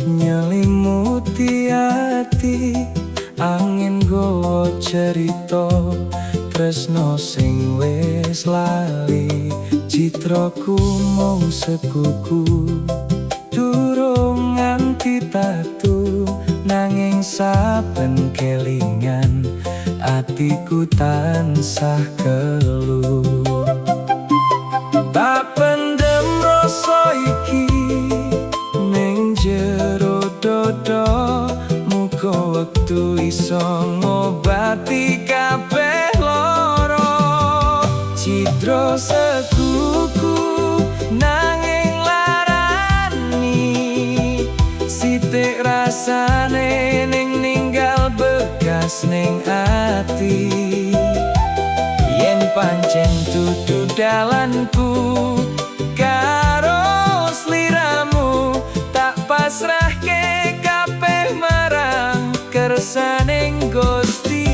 Nyelimuti ati, angin gowo cerita tresno sing wis lali. Citraku mung sekuku, durung nganti tatu, nanging saben kelingan atiku tansah kelu. Tak pendem rasa iki ning jero dodo, muga wektu iso ngobati kabeh lara. Cidro sekuku nanging larani, sithik rasane ning ninggal bekas ning ati. Yen pancen dudu dalanku karo sliramu, tak pasrahke kabeh marang kersaning Gusti.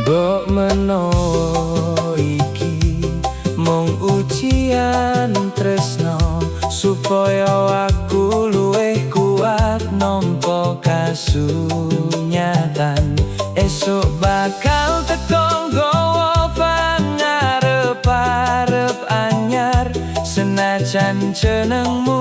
Mbok menawa iki mung ujian tresno, supaya aku luwih kuat nampa kasunyatan. Esuk bakal teko nggawa pangarep-arep anyar, senajan jenengmu